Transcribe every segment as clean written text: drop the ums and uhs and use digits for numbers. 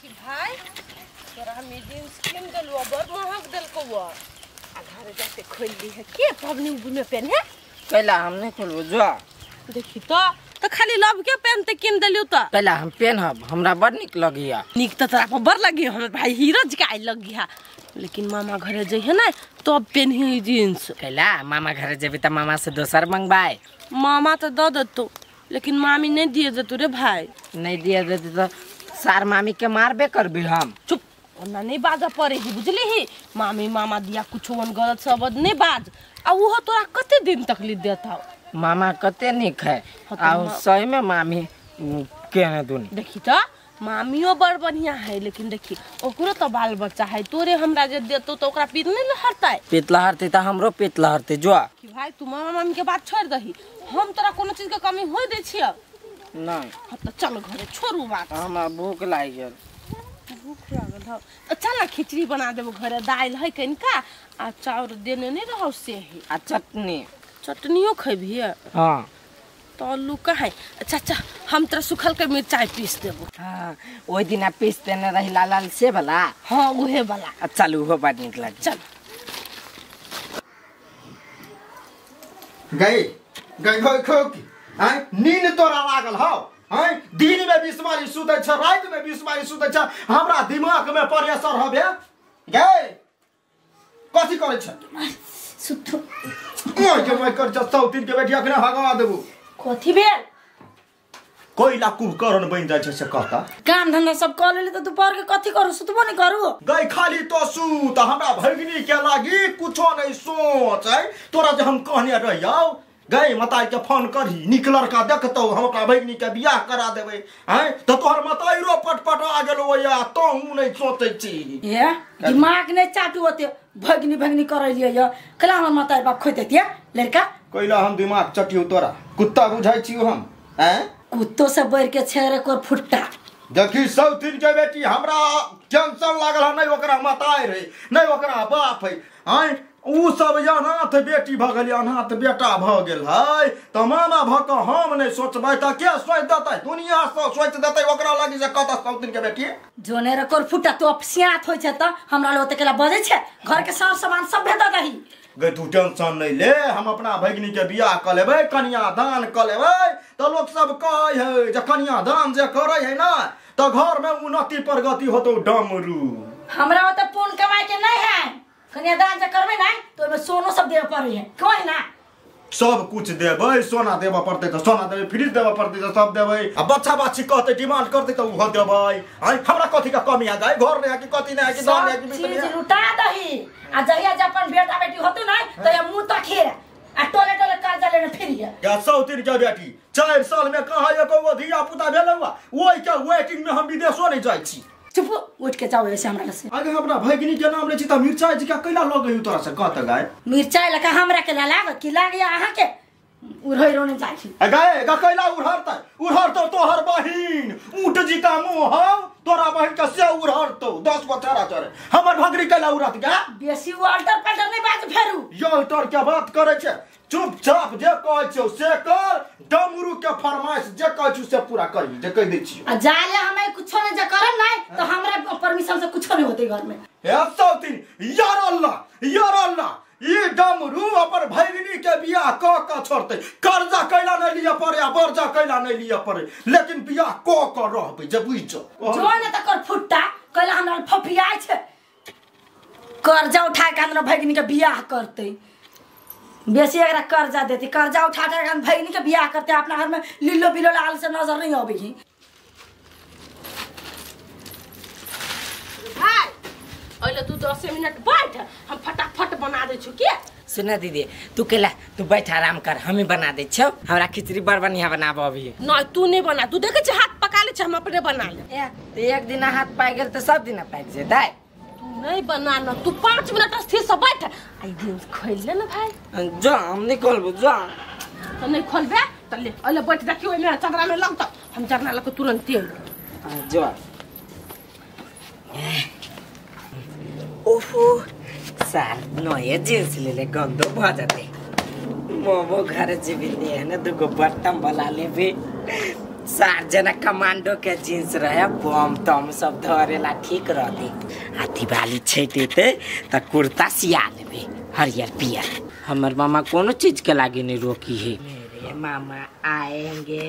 देखी भाई तोरा हम जींस किन देलु बड़ महग देलको आ घरे जाते खोल ली है के पबनी उबनी में पेन है कैला हम नहीं खोलबो जो देखी तो खाली लव के पेन ते किन देलु त कैला हम पेनहब हमरा बड़ निक लगिया निक त तोरा पर बड़ लगी हमर भाई हीरो जी के लगिया लेकिन मामा घरे जइहे ना तब पेनही जींस कैला मामा घरे जेबे त मामा से दोसर मंगवाए मामा त the देतो लेकिन मामी नहीं दिए देतो रे भाई नहीं दिए देते तो सार मामी के मारबे करबी हम चुप ओना नहीं बाजा पड़े ही बुझली ही मामी मामा दिया कुछ वन गलत शब्द नहीं बाज आ वो तोरा कते दिन तकलीफ देता मामा कते निक है आ सही में मामी केने दुनी देखी त मामियो बड़ बढ़िया है लेकिन देखी ओकरो तो बाल बच्चा है तोरे हमरा जे देतो तो ओकरा पीत नहीं लहरतै पीत लहरतै त हमरो पीत लहरतै जो कि भाई तू मामा मामी के बात छोड़ दही हम तोरा कोनो चीज के कमी होय दै छियै नहीं हम त चल घरे छोड़ू बात हमरा भूख लागि गेल भूख लागल हौ चल ना खिचड़ी बना देबो घरे दाल है कनिका आ चाउर देने नहीं रहौ से ही आ चटनी चटनियो खेबही हां तो आलू कहाँ है अच्छा अच्छा हम तोरा सुखल के मिरचाई पीस देबो हां ओइ दिना पीस देने रही लाल लाल से वाला हां उहे वाला आ चल उहो बड़ निक लागे चल गई गई गई खोकी हैं नींद तोरा लागल हौ हैं दिन में 20 बारी सुतै छ रात में 20 बारी सुतै छ हमरा दिमाग में प्रेशर हबे गई कथि करै छ सुतु ओइ के मैं कर छ सौतीन के बेटी अखने हगा देबो कथि भेल कोइला कुभकर्ण बनि जाइ छै से कहता काम धंधा सब क लेली त दुपहर के कथि करू सुतबो नहीं करू गई खाली तो सुत हमरा भगिनी के लागी कुछो नहीं सोच है तोरा जे हम कहने रहियौ गई मताई के फोन करही निक लड़का देखतौ हम अपना भगिनी के बियाह करा देबै हैं त तोहर मताइरो पटपट आ गेलो या तोहू नहीं सोचै छी ए दिमाग नहीं चाटू ओते भगिनी भगिनी करैलियै य कला हमर मताई बाप खोइ देतियै लड़का कोइला हम दिमाग चटियौ तोरा कुत्ता बुझाइ छियौ हम हैं कुत्तो से बढ़ के छेरे कोर फुट्टा देखी सौतीन के बेटी हमरा टेंशन लागल है नहीं ओकरा मताई रहे नहीं ओकरा बाप है हैं उ सब अनाथ बेटी भ गेल अनाथ बेटा भ गेल है त मामा भ के हम नहीं सोचबै त के सोच देतै दुनिया से सोच देतै ओकरा लागी से कत सौतीन के बेटी जोने रे कोर फुट्टा तो अपसियात होय छै त हमरा लोग केला बजै छै घर के सार सामान सब भेद दही गई तू टेंशन नहीं ले हम अपना भगिनी के बियाह क लेबै कन्यादान क लेबै त लोग सब कहै है जे कन्यादान जे करै है ना त घर में उन्नति प्रगति होतौ डमरू हमरा ओते पुण्य कमाए के नहीं है कन्यादान जे करबै ना तो ओमे सोनो सब देबे पड़ै है कोई ना सब कुछ देबै सोना देबे पड़तै त सोना देबै फ्रिज देबे पड़तै त सब देबै आ बच्चा बच्ची कहतै डिमांड करतै त उहो देबै आइ हमरा कथि के कमी आ गई घर नहीं है कि कथि नहीं है कि दाम है कि चीज लुटा दही आ जहिया जे अपन बेटा बेटी होतौ ना त ये मुंह तखिए आ टोले टोले कर्जा लेने फिरिए या सौतीन के बेटी 4 साल में कहाँ एको गो धिया पुता भेलौ ओइ के वेटिंग में हम विदेशो नहीं जाइ छी चुप उठ के जाओ ऐसे हमरा से आगे अपना भगिनी के नाम ले छी त मिरचाई जी का कैला लग गई तोरा से कहत गाय मिरचाई लका हमरा के लाग की लाग या अहाँ के उड़ै रोने जाइ छी आ गाय गा कैला उड़हरतै उड़हरतौ तोहर बहिन ऊंट जी का मुंह हौ तोरा बहिन के से उड़हरतौ 10 गो चरा चरे हमर भगिनी कैला उड़त गा बेसी अल्टर पल्टर नहीं बात फेरू अल्टर के बात करै छै चुपचाप जे कहै छियौ से कर डमरू के फरमाइश जे कहै छियौ से पूरा करी जे कहि दै छियौ आ जाले हमे कुछो नहीं जे करब नहीं तो हमरा परमिशन से कुछो नहीं होते घर में हे सौतीन यार अल्लाह यार अल्लाह ई डमरू अपन भगिनी के बियाह क क छोड़तै कर्जा कैला नहीं लिअ पड़े आ बर्जा कैला नहीं लिअ पड़े लेकिन बियाह क क रहबै जे बुझ जो जो ने त कर फुट्टा कैला हमरा फफियाइ छै कर्जा उठा के हमरा भगिनी के बियाह करतै बेसी एकरा कर्जा देती कर्जा उठा के हम भगिनी के बियाह करते अपना घर में लीलो बिलो लाल से नजर नहीं आबी है भाई ओले तू 10 मिनट बैठ हम फटाफट बना दै छु के सुना दीदी तू केला तू बैठ आराम कर हम ही बना दै छौ हमरा खिचड़ी बड़ बढ़िया बनाबो अभी नहीं तू नहीं बना तू देखे छ हाथ पका ले छ हम अपने बना ले ए त एक दिन हाथ पाइ गेल त सब दिन पाइक जेतै तू नहीं बना ना तू 5 मिनट स्थिर से बैठ आई जींस खोल ले ना भाई जा हम नहीं खोलबो जा तो नहीं खोलबे त ले ओले बैठ देखियो ओइमे चदरा में लगत हम जरना लके तुरंत जा ओहो साल नये जींस ले ले गंदो भ जाते मोमो घर जेबी ने है ना दुगो बटम वाला लेबे सार जना कमांडो के जींस रहे बम तम सब धरेला ठीक रहते आ दिवाली छठ एते त कुर्ता सिया लेबे हरियर पियर। हमर मामा कोनो चीज के लागे नहीं रोकी है। मेरे मामा आएंगे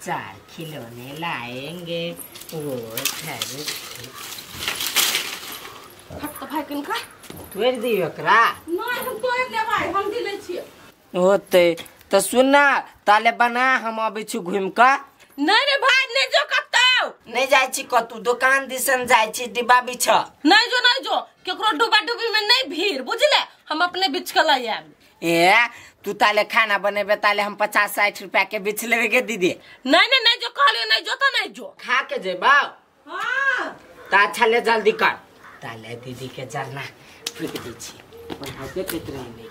4 खिलौने लाएंगे वो हट तो भाई किनका तोड़ दियो एकरा। नहीं हम तोड़ देबै हम दिले छियै होते त सुनना ताले बना हम अबै छी घुमि क। नहीं रे भाई नहीं जो कतौ नहीं जाय छी कतौ दुकान दिसन जाय छी डिब्बा बिछ। नहीं जो नहीं जो केकरो डुबा डुबी में नहीं भीड़ बुझले हम अपने बिछ के लय आएब। ए तू ताले खाना बनेबे ताले हम 50-60 रुपया के बिछ लेबे के दीदी। नहीं नहीं नहीं जो कहलियो नहीं जो त नहीं जो खा के जेबा। हां त अच्छा ले जल्दी कर ताले दीदी के जरना फूक दै छी बनाते पेट रही नहीं।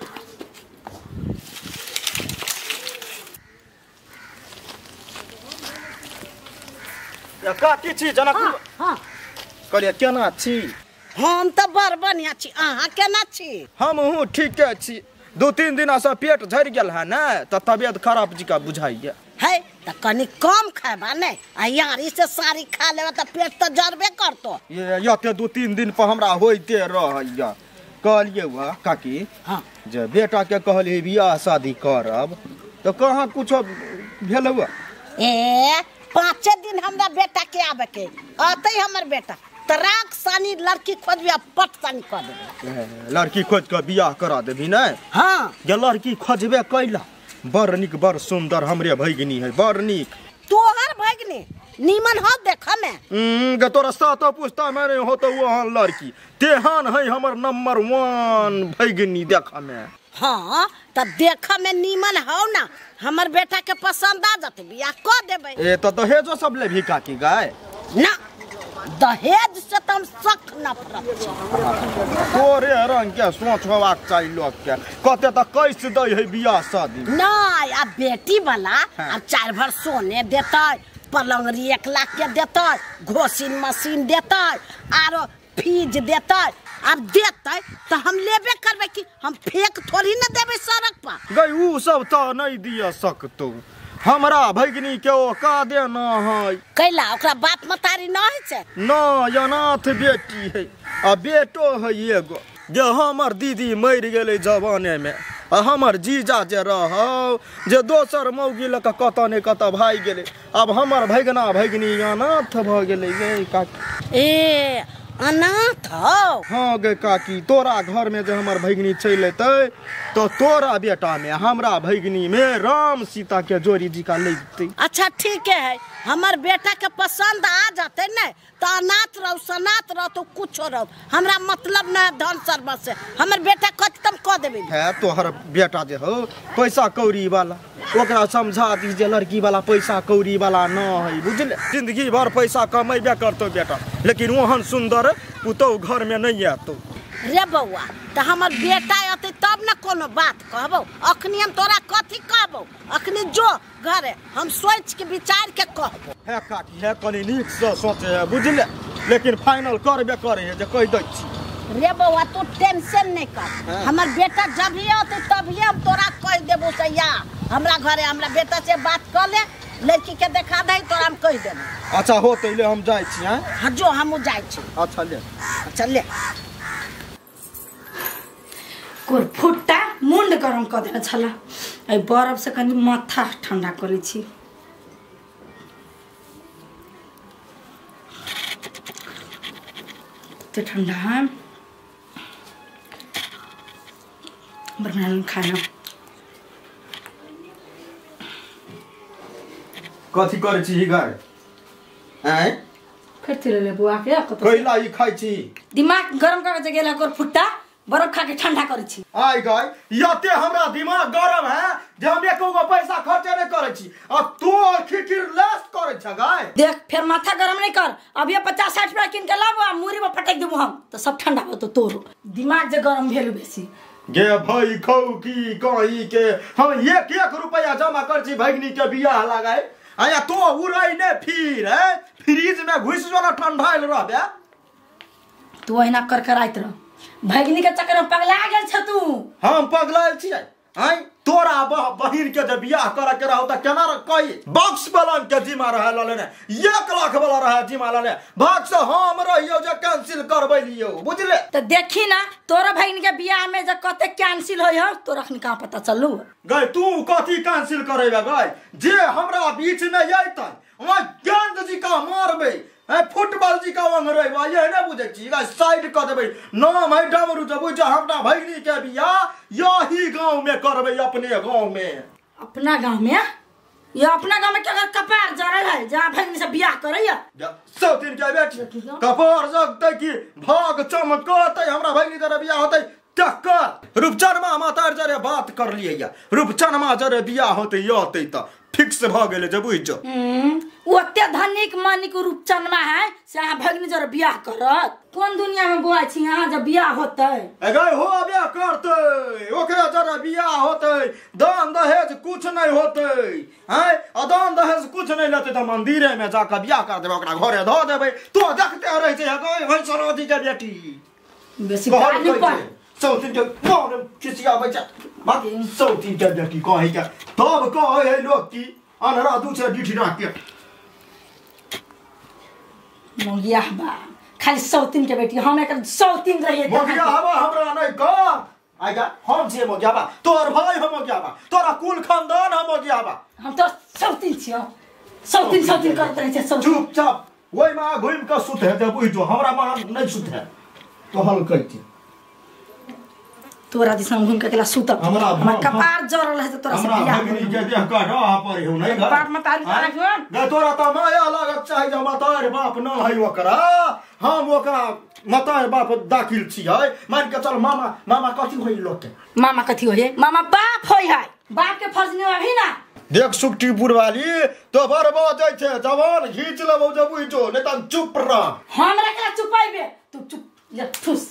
काकी छी जनकपुर। हां कहलियै केना छी? हम त बड़ बढ़िया छी, अहाँ केना छी? हमहूँ ठीके छी। 2-3 दिन से पेट झड़ि गेल है ने त तबियत खराब जिका बुझाइया है त कनी कम खाबा ने आ यारी से सारी खा लेबा त पेट त जरबे करतो। ये यते 2-3 दिन पर हमरा होइते रहैया। कहलियै वा काकी हां जे बेटा के कहलियै बियाह शादी करब त कहाँ कुछो भेल हुआ? ए 5 दिन हमरा बेटा के आवे के आते हमर बेटा तराक सानी लड़की खोजबी आ पट सानी कर देबी। लड़की खोज के बियाह करा देबी ने? हां जे लड़की खोजबे कैला बड़ निक बड़ सुंदर हमरे भैगनी है बड़ निक। तोहर भैगनी नीमन हो देख में गे तोरा सातो पुस्ता में नहीं हो तो वहां लड़की तेहन है हमर नंबर 1 भैगनी देख में। हां त देख में नीमन हो ना हमर बेटा के पसंद आ जत बियाह क देबे। ए त दहेजो सब लेभी काकी गाय? ना दहेज से त हम सख्त नफरत छी। तोरे रंग के सोच होबाक चाही लोग के कते त कैस दै है बियाह शादी। नहीं आ बेटी वाला अब 4 भर सोने देतै पलंगरी 1 लाख के देतै घोसिन मशीन देतै आरो फीज देतै अब देतै त हम लेबे करबै कि हम फेक थोड़ी न देबै सड़क पर। गई उ सब त नहीं दिया सकतो हमरा भैगनी के ओ का देना है। कैला ओकरा बाप मतारी न है छै? न अनाथ बेटी है आ बेटो है एगो जे हमर दीदी मरि गेलै जवाने में आ हमर जीजा जे रहौ जे दोसर मौगी लऽ कऽ कतऽ ने कतऽ भागि गेलै। आब हमर भैगना भैगनी अनाथ भऽ गेलै गे काकी। ए अनाथ हौ? हाँ गे काकी तोरा घर में जे हमर भैगनी चलि एतै तो तोरा बेटा में हमरा भैगनी में राम सीता के जोड़ी जी का लगतै। अच्छा ठीक है हमर बेटा के पसंद आ जाते ने तो अनाथ रहो सनाथ रहो तो कुछो रहो हमरा मतलब न है धन सर्वस से हमर बेटा खत्म क देबे। है तोहर बेटा जे हो पैसा कौड़ी वाला ओकरा समझा दी जे लड़की वाला पैसा कौड़ी वाला न है बुझले। जिंदगी भर पैसा कमेबे करतो बेटा लेकिन ओहन सुंदर पुतोह घर में नहीं आतो। रे बौआ त हमर बेटा अते तब न कोनो बात कहबो अखनी हम तोरा कथी कहबो अखनी जो घरे हम सोच के विचार के कहबो। है काकी है कनी नीक से सोचे है बुझले लेकिन फाइनल करबे करे है जे कहि दै छी। रे बौआ तू टेंशन नहीं कर हमर बेटा जब ही अते तभी हम तोरा कहि देबो सैया हमरा घरे हमरा बेटा से बात कर ले लड़की के देखा दे तोरा हम कहि देबो। अच्छा हो तैले हम जाइ छी। हां हां जो हम जाइ छी। अच्छा ले। अच्छा ले। कुरफुट्टा मुंड गरम क देने छला एहि बरफ से कनि माथा ठंडा करै छी। तो ठंडा है बना खाना। कथी करै छी घर आय फेर चले ले बुआ के कैला ई खाइ छी दिमाग गरम कर के गेला कुरफुट्टा बर्फ खा के ठंडा करै छी। आइ गई यते हमरा दिमाग गरम है जे हम एको गो पैसा खर्च नहीं करै छी आ तू खिखिर लेस करै छ गाय। देख फेर माथा गरम नहीं कर अब ये 50-60 रुपया किन के लाबो आ मुरी में पटक देबो हम तो सब ठंडा होतो तोरो दिमाग जे गरम भेल बेसी। गे भाई खौ की कही के हम 1-1 रुपया जमा कर छी भगनी के बियाह लगाए आया तो उड़ै ने फिर है फ्रिज में घुस जो ना ठंडाइल रहबे। तू ओहिना करकराइत रह भगनी के चक्कर में पगला गेल छ तू। हम पगलायल छियै आय तोरा बहिन के जे बियाह करे के रहौ त केना कही बॉक्स पलंग के जिम्मा रहे ललेने 1 लाख वाला रहे जिम्मा ललेने भाग से हम रहियो जे कैंसिल करबै लियो बुझले। त देखी ना तोरा बहिन के बियाह में जे कते कैंसिल होय हो तोरा अखन कहां पता चलू गई तू कथी कैंसिल करेबे गई जे हमरा बीच में अयतै वहाँ गेंद जी का मारबै फुटबॉल जी का अंगरेबा ये नहीं बुझै छी साइड क देबै नाम है डमरू जब जे हमरा भगिनी के बियाह यही गांव में करबै अपने गांव में। अपना गांव में या अपना गांव में क्या कपार जरल है जहाँ भगिनी से बियाह करैया सब दिन के बेटी कपार जगतै कि भाग चमकतै हमरा भगिनी जरे बियाह होतै टक्कर रूपचनमा माता जरे बात कर लियै रूपचनमा जरे बियाह होतै यतै त फिक्स भ गेलै जे बुझ जो ओते धनिक मनिक रूपचनमा है से अहाँ भगिनी जरे बियाह करत कोन दुनिया में बुआ छी अहाँ जब बियाह होतै अगर हो बियाह करतै ओकरा जरे बियाह होतै दान दहेज कुछ नहीं होतै हैं आ दान दहेज कुछ नहीं लेतै त मंदिरे में जाके बियाह कर देबै ओकरा घरे धऽ देबै तो देखते रहै छै गई भई सरवती के बेटी बेसी गाली पर सौतीन के मोन खिसियाबै छै बाकी सौतीन के बेटी कहै के तब कहै है लोग की अनहरा दू छै डिठी राख के मोगिया बा खाली सौतीन के बेटी हम एकर सौतीन रहिए मोगिया हवा हमरा नहीं कह आगा हम छियै मोगिया बा तोर भाई हम मोगिया बा तोरा कुल खानदान हम मोगिया बा हम तो सौतीन छियो सौतीन सौतीन करत रहै छै सौतीन चुपचाप ओइ मा घुमि के सुते जे बुझ जो हमरा मा नहीं सुते तोहल कहै छै तोरा दिस हम घुम के अकेला सुतब हमरा कपार जरल है तोरा से बियाह भगिनी के देह का रह पर हो नहीं घर बाप मतारी तारा क्यों गे तोरा त माया लागक चाही जे मतार बाप न है ओकरा हम ओकरा मतार बाप दाखिल छियै मान के चल मामा मामा कथी होई लोग के मामा कथी होई मामा बाप होई है बाप के फर्ज निभाबी ना। देख सुखटीपुर वाली तो बर बजै छै जवान घीच लेबौ जे बुझ जो नहीं त चुप रह हमरा केला चुपाइबे तू चुप जा ठुस